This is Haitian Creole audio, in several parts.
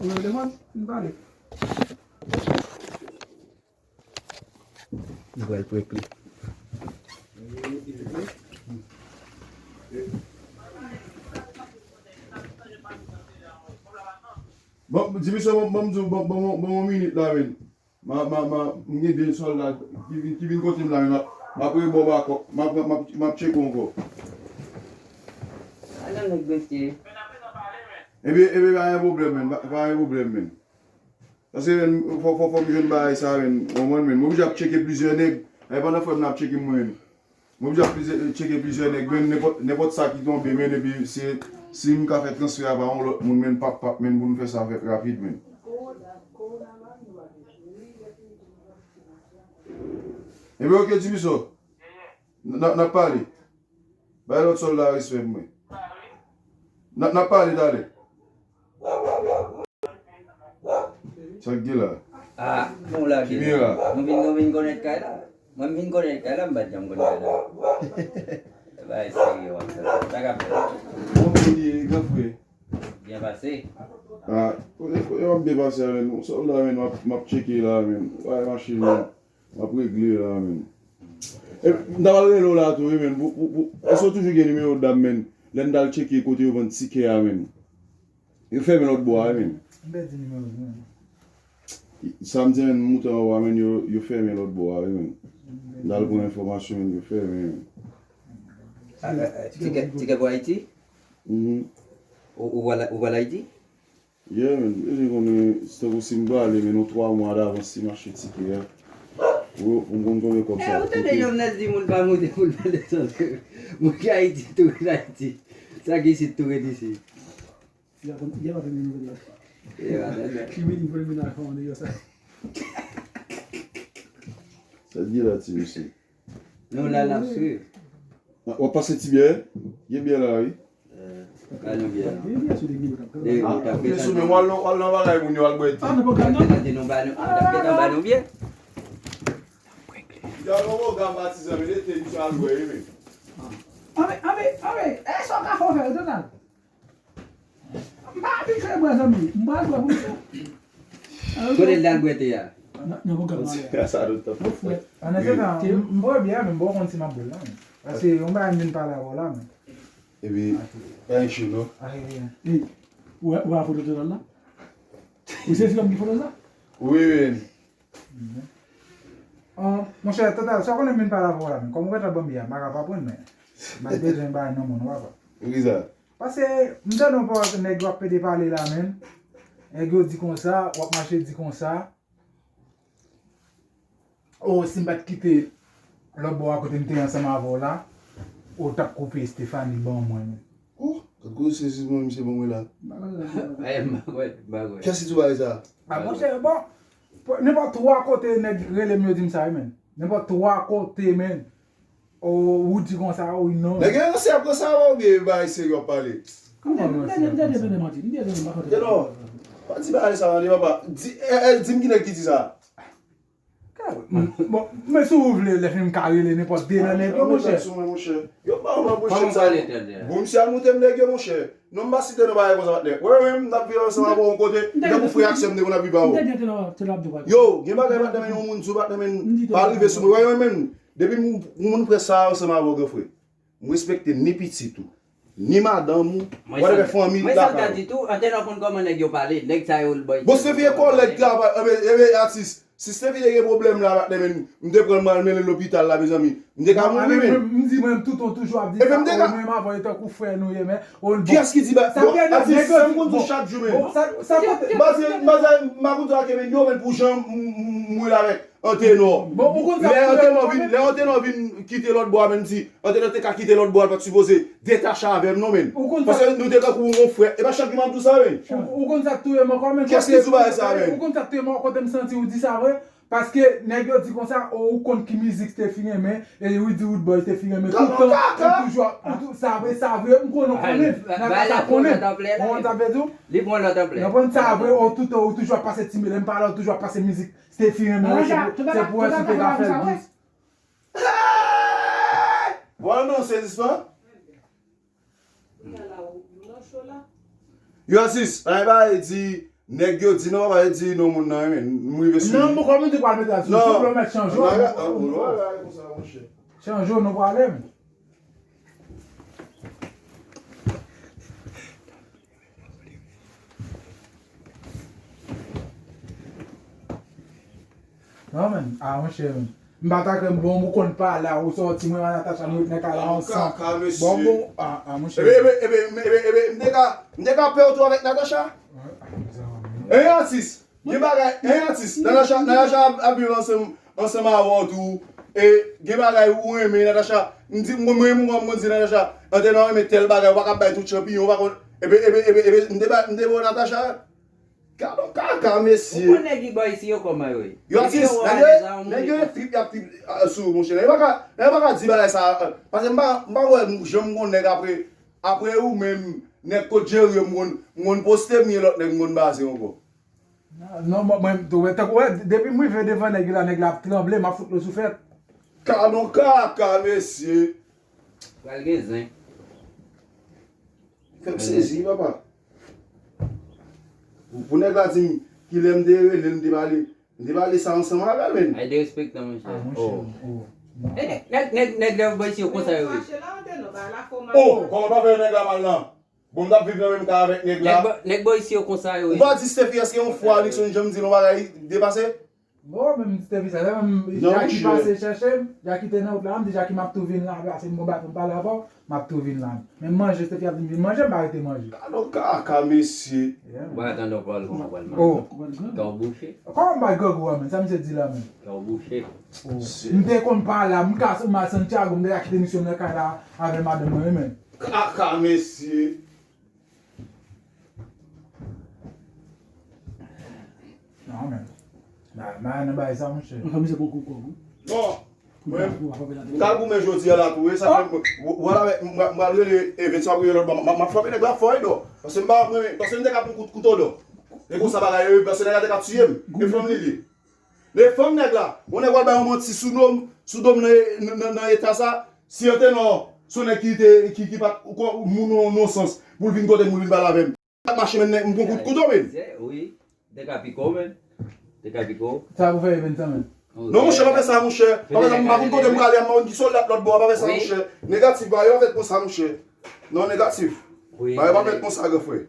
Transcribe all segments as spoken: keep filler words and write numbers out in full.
Nimewo telefòn, m pale. M pral prank li. Bon, Jimmy, so, bon, bon, bon, bon, bon, bon, yon minit la, men. Ma, ma, ma, m gen de sòlda ki vin, ki vin kote m la, men m ap, m ap rebò bakò, m ap, m ap, m ap tcheke ankò. Ala nèg mesye. Ebyen, ebyen, pa gen pwoblèm, men, pa, pa gen pwoblèm, men. Paske, men, fò, fò, fò m jwenn bagay sa, men, w konprann, men. Mwen oblije ap tcheke plizyè nèg. E pandan frè m nan ap tcheke mwen, men. Mwen oblije ap plizyè, tcheke plizyè nèg, men, nenpòt, nenpòt sa ki tonbe, men, epi se, si m ka fè transfè a ba yon lòt moun, men, pap, pap, men, pou nou fè sa fèt rapid, men. Ebyen, oke, Jimmy so. N, n ap pale. Bay lòt sòlda respè pou mwen. N, n ap pale talè. Sa k gen la? Ah, nou la ki la. Nou vin, nou vin konèt kay la. Mwen m vin konèt kay la, m pa t janm konèt kay la. Bagay serye w ap fè. Sa k ap fèt? Bon, byen, gran frè. Byen pase. Ah, kote, kote w ap byen pase a, men? Sòlda, men, m ap, m ap tcheke la, men. Bagay mache, men. M ap regle la, men. E, m ta pral rele w la tou, wi, men. Pou, pou, pou, èske w toujou gen nimewo dam, men? Lè n t al tcheke kote yo vann tikè a, men. Yo fèmen lòt bò a, wi, men. M pèdi nimewo, wi, men. Sa m di, men, m moute anwo a, men, yo, yo fèmen lòt bò a, wi, men. M t al pran enfòmasyon, men, yo fèmen, men. Ah, eh, eh, tikè, tikè pou Ayiti? Mhm. Ou, ou pral, ou pral Ayiti? Yeah, men, bezwen konnen, se tankou si m prale, men, yon twa mwa davans si m achte tikè a. Pou, pou m konn konbyen kòb sa ap koute. Eh, ou tande Jovenel di moun pa moute pou l pale sa. Moun ki Ayiti, tou ret Ayiti. Sa ki isit, tou ret isit. Li pa konn, li pa konn kote l. Li pa konn. Ki vini pou l vin al fè yon deyò sa. Sa di la, ti mesye? Nou la, n ap swiv. W ap pase ti byè? Gen byè la, wi. Eh, ba nou byè, non. Gen byè sou de mil. Eh, ou t ap gentan di nou, w al nan, w al nan bagay moun yo, al bwè ti. Ah, nan pwogram nan? Ou t ap gentan di nou, ba nou, ou t ap gentan ba nou byè. Yo, nan pwogram patizan, men, lete misye al bwè, wi, men. Anben, anben, anben, e sa w ka fè w fè, Donald? M pa abitye bwè, zanmi. M pral bwè pou m fè. Kote l t al bwè te a? Nan, nan pwogram nan. Sa nou t ap fè. An etandan, m, m bwè byè, men m poko konn si m ap bwè l la, men. Paske yon bagay m vin pale avè w la, men. Epi, pa gen chou, non? Ay, ay, ay. Ey, ou wè, ou wè foto Donald la? Ou se fi a ki foto sa? Wi, wi. Mhm. Ah, monchè, Total, sa w konnen m vin pale avè w la, men. Kòm ou gentan ban m byè a, m pa ka pa pran l, men. M ap bezwen bay nan men w, papa. Poukisa? Paske m tande yon pawòl nèg yo ap pede pale la, men. Nèg yo di konsa, w ap mache di konsa. O, si m pa t kite lòt bò a kote m te ye ansanm avè w la, ou t ap koupe Stephanie ban mwen, men. Oh, gad koze sezisman misye ban mwen la. Eh, m pa kwè, m pa kwè. Kiyès ki di w bagay sa? Ah, monchè, bon, nenpòt twa kote nèg rele m, yo di m sa, wi, men. Nenpòt twa kote, men. O, ou di konsa, wi, non. Nèg yo ranse ap ranse avè w oubyen bagay serye w ap pale? M tande, m tande, m tande, tande manti. M tande, tande manti. Teno, pa di bagay sa, tande, papa. Di, eh, eh, di m ki nèg ki di sa. Bon, men si w vle, lè fini m ka rele nenpòt de nan nèg yo, monchè. Sou mwen, monchè. Yo ba w nan pwochèn sa. Bon, misye al moute m nèg yo, monchè. Non, m pa site non bagay konsa, patnè. Wè, wè, m t ap viv ansanm avè w yon kote, m tankou frè ak sè m te konn ap viv avè w. Yo, gen bagay patnè, men yon moun di w patnè, men pa rive sou mwen. Wè, wè, men depi m, yon moun frè sa ansanm avè w, gran frè. M respekte ni pitit ou, ni madanm ou, whatever, fanmi lakay ou. Mwen sa m ta di tou, antenan konn kòman nèg yo pale, nèg sa yo l bay. Bon, se vye kòlèg travay, enben, enben, atis, si Stevie te gen pwoblèm la, patnè, men, m te pran l, m al mennen l lopital la, mezanmi. M te ka mouri, men. M di mwen, Touton toujou ap di sa, ou menm avè w, e tankou frè nou ye, men, ou l bon. Kiyès ki di ba, bon, atis, sa m konn di w chak jou, men. Baze, baze, m pa konn di w ake, men, yo, men, pou jan m, m, m, m rele avèk Antenò. Bon, ou konn sa. Lè Antenò vin, lè Antenò vin kite lòt bò a, menm si Antenò te ka kite lòt bò a, l pa t sipoze detache avè m, non, men. Paske nou te tankou yon frè. E pa chak jou m ap di w sa, men. Ou, ou konn sa k touye m ankò, men. Kiyès ki di w bagay sa, men? Ou konn sa k touye m ankò, kote m santi ou di sa vre? Paske nèg yo di konsa, o, ou konn ki mizik Stevie renmen, e Rudy Roodboy Stevie renmen. Toutan, ou toujou ap, ou tou-, sa vre, sa vre, m konnen w konnen. Nata sa konnen. Ou konn sa vle di w? Li pran lòt anplè. Ou konn sa vre, o, toutan, ou toujou ap pase ti, lè m pale, ou toujou ap pase mizik Stevie renmen, se pou, se pou wè si te ka fè l dis. Vwala, non, sezisman. Yo, atis, ann ba e di, Nèg yo di non, papa, yo di non moun nan, men m rive sou li. Non, mwen kòm m di pral mete la sou, non, sou, mèt chanje non, non, non, non, non, konsa, monchè. Chanje non, pale m. Non, men. Ah, monchè, men. M pa ta kwè, bon, ou konn pale, ou sòti, mwen, Natacha, nou ret nan kay la ansanm. Kaka, mesye. Bon, bon, ah, ah, monchè. Ebe, ebe, ebe, ebe, ebe, m te ka, m te ka pè w tou avèk Natacha. Hein, atis? Gen bagay, hein, atis? Natacha, Natacha ap, ap viv ansanm, ansanm avè w tou. E gen bagay ou renmen, Natacha. M di, mwen, mwen, mwen, mwen di Natacha, antenan renmen tèl bagay, ou pa ka bay tout chanpiyon, ou pa konn. Ebe, ebe, ebe, ebe, m te ba, m te ba w Natacha. Gad on kaka, mesye. Ou konn nèg ki bò isi yo kòman yo ye? Yo atis, nèg yo, nèg yo trip, y ap trip, ah, sou ou, monchè. Nèg yo pa ka, nèg yo pa ka di bagay sa, ah, paske m pa, m pa wè, m janm konn nèg apre, apre ou menm, nèg kot Jerry yo, m konn, m konn poste m ye lòt nèg m konn baze ankò. Non, mwen, mwen, tou, wè, tankou, wè, depi m rive devan nèg la, nèg la ap tranble, m ap fout lo sou fèt. Gad on kaka, mesye. Pral gen zen. Fè m sezi, papa. Pou, pou nèg la di m kilè m te rele l, m te pale, m te pale sa ansanm avè l, men. Ay derespektan, monchè. Ah, monchè. Oh. Oh. E nèg, nèg, nèg, nèg lè bò isi yo konsa yo ye. Oh, kòman pa fè nèg la mal la? Bon, m t ap viv nan menm kay avèk nèg la. Nèg bò, nèg bò isi yo konsa yo ye. Ou pa di Stephy, èske yon fwa Nixon janm di l yon bagay depase? Bon, menm Stephy sa, lè menm Jackie pase chèche m, Jackie te nan wout la, m di Jackie m ap tou vin la, apre ase m gon bagay pou m pale avè w, m ap tou vin la. Men manje, Stephy ap di m vin manje, m pa rete manje. Gad on kaka, mesye. Yeah, man. Ou pa tande yon pawòl kòman pral manje. Oh. Kè w bouche. Kòman m bay grangou a, men? Sa misye di la, men? Kè w bouche. Oh. M te konn pale la, m ka, m al Santiago, m te ka kite misye nan kay la avè madanm mwen, men. Kaka, mesye. Non, men. Nan, nan, nan bagay sa, monchè. Anfen, misye pran kou kòb, wi. Bon, mwen, m ka goumen jodi a la tou, e sa fè m, w-, w-, wala, m, m, m pral rele Evens, m ap rele lòt bò, m, m, m ap frape nèg la fò, wi, dò. Paske m pa, mwen, paske m te ka pran kout kouto, dò. E konsa bagay yo ye, paske nèg la te ka tiye m. E fanm li ye. Men fanm nèg la, yon nèg pral bay yon manti sou non m, sou do m nan, nan, nan, nan eta sa, si antenan se yon nèg ki te, ki, ki pa t, ou kon, moun yon, yon sans, pou l vin kote m, pou l vin pale avè m. Ap mache, men nèg, m pran kout kouto, men. Wi, te ka pike w, men. Te ka pike w. Sa pou fè event sa, men. Non, monchè, pa fè sa, monchè. Pa fè sa, m pa konn kote m prale a, m pa konn ki sòl dat lòt bò a, pa fè sa, monchè. Negatif, bagay yo pa fèt konsa, monchè. Non, negatif. Bagay yo pa fèt konsa, gran frè.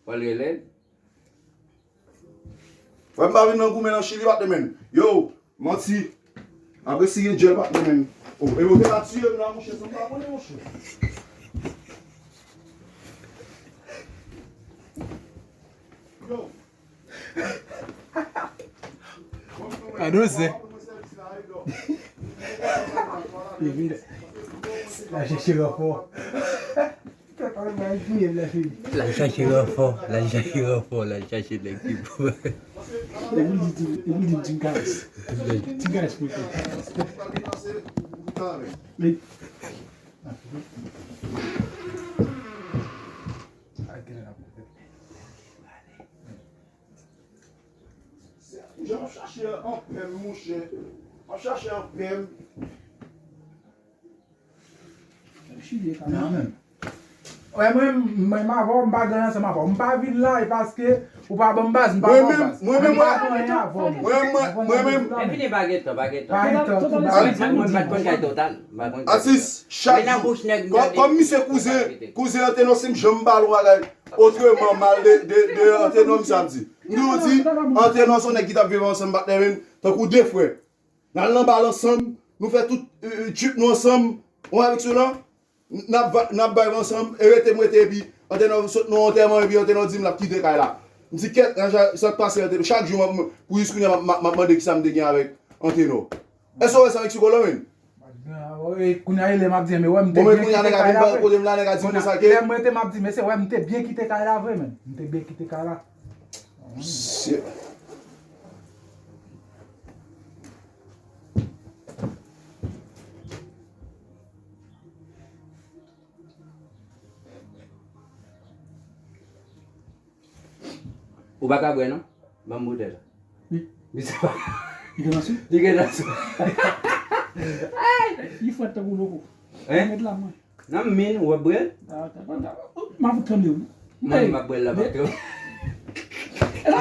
Pral rele. Frè m pa vin nan goumen nan Chili, patnè, men. Yo, manti. Apre si gen djèl, patnè, men. Oh, e yo te ka tiye m la, monchè, sa m pa konnen, monchè. Yo. Adose. L al chèche ranfò. L al chache ranfò, l al chache ranfò, l al chache nèg ki pou. Epi l di, epi l di Jim Carrey. Jim Carrey pou l. Men. Jan w chache anpè m, monchè. W ap chache anpè m. Nan men. Wè, mwen, mwen, m avè w, m pa gen anyen ansanm avè w. M pa vin la, e paske ou pa ban m baz, m pa ban w baz. Mwen menm, mwen menm, mwen menm. Mwen, mwen, mwen menm. Epi li pa gen tan, pa gen tan. Pa gen tan, tou baz. Mwen, mwen pa t konn kay Total. M pa konn kay Total. Atis, chak jou. Kòm, kòm misye kouzen, kouzen Antenon, si m janm pale yon bagay otreman mal de, de, de Antenon, misye ap di. M toujou di, Antenon se yon nèg ki t ap viv ansanm, patnè, men, tankou de frè. N al nan bal ansanm, nou fè tout, euh, euh, trip nou ansanm, yon bagay sou la, n ap va-, n ap vibe ansanm, e rete m rete, epi Antenon sot nan antèman, epi Antenon di m l ap kite kay la. M di, "Kèt, sa k pase Antenon?" Chak jou, m ap, pou jis kounye a, m ap, m ap, m ap mande kisa m te gen avèk Antenon. Èske w wè sa Mexico la, men? E kounye a, e lè m ap di, men wè, m te byen kite kay la vre. Kote m la, nèg a di m konsa ke. Lè m rete, m ap di, "Mesye, wè, m te byen kite kay la vre, men. M te byen kite kay la." Shit. Ou pa ka bwè, non? Ban m boutèy la. Wi. Li gen nan sou? Li gen nan sou. Ay! Li frèt tankou loko. Hein? Mèt la, mwen. Nan min, w ap bwè l? Ah, ta, ta, ta. M ap fout tranble, wi. Mwen, m ap bwè l la, pa twò. E la,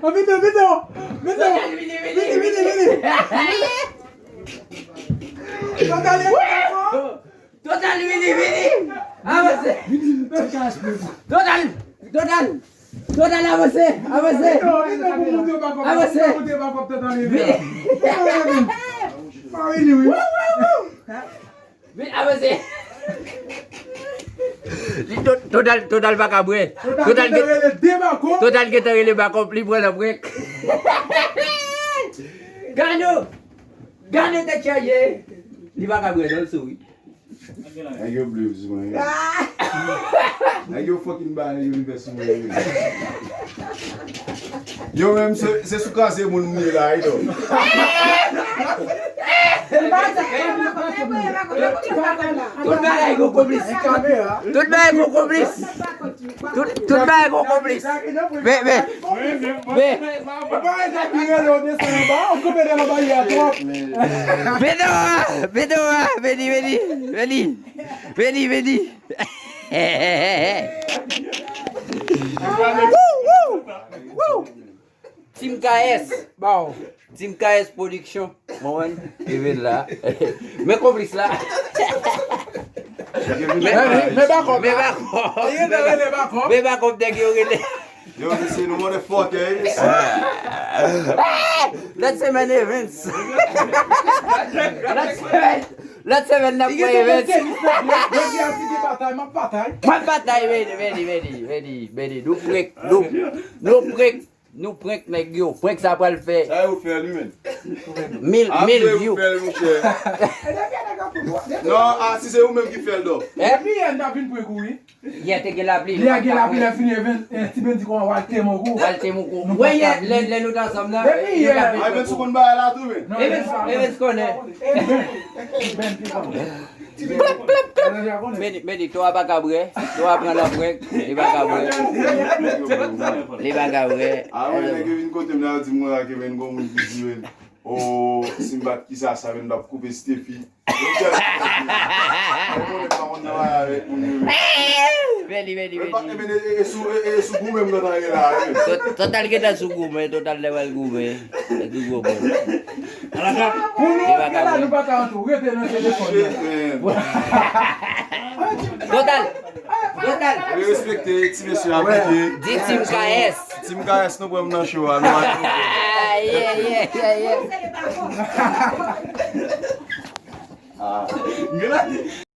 Vini, vini, vini. Total, vini, vini, vini. Total, vini, vini. Avanse. Total, Total, Total, avanse, avanse. Avanse. Vini. Vini, avanse. Li to-, Total, Total pa ka bwè. Total gentan rele de bakòp. Total gentan rele bakòp, li pran nan prank. Gade, gade tèt chaje. Li pa ka bwè, non, l souri. Nèg yo bliv sou mwen. Nèg yo fucking ba nèg yo bliv sou mwen. Yo menm se, se sou kraze moun m ye la, wi, non. Tout bagay gon konplis. Tout bagay gon konplis. Tout, tout bagay gon konplis. Men, men. Men. Vini, vini, vini, vini. Vini, vini. Vini, vini. Woo, woo, woo. Team K S. Baw. Team K S Production. Mwen, Kevin la. Men konplis la. Men, men, men bakòp. Men bakòp. Men bakòp. Men bakòp nèg yo rele. Yo, this is motherfucker. Let's say my name, Vince. Let's say, let's say my name, Vince. Jodi a si gen batay, m ap batay. M ap batay, vini, vini, vini, vini, vini. Nou prank, nou, nou prank. Nou prank nèg yo. Prank sa pral fè. Sa yo fè li menm. Mil, mil view. Fè li, monchè. Non, a, si se ou menm ki fè l, dò. Depi yè n t ap vin prank ou, wi. Yè te gen lapli. Yè gen lapli, lè fini, Even, eh, Ti Ben di kòman Walte Moko. Walte Moko. Wè yè, lè, lè nou t ansanm nan. Depi yè. Even sou konn bagay la tou, men. Even, Even konnen. Even, Even, Even. Plop, plop, plop. Medi, Medi, to a pa ka bwè. To a pran nan prank. Li pa ka bwè. Li pa ka bwè. A, mwen, nèg yo vin kote m la, yo di m, mwen, ak men gon moun ki di, men, o, si m bat kisa, sa, men, m ap koupe Steffi. Yo tèl, mwen, pa konn nan bagay avèk moun yo, men. Medi, Medi, Medi. E, e, e sou, e, e sou goumen m gentan ye la, men. Tot-, Total gentan sou goumen, Total lè pral goumen. Pou nou antre la, nou pa ka antre, rete nan telefòn nan. Total, Total. Respekte ti mesye a, di Team K S. Team K S, nou pran m nan show a, nou ale. Yeah, yeah, yeah, yeah.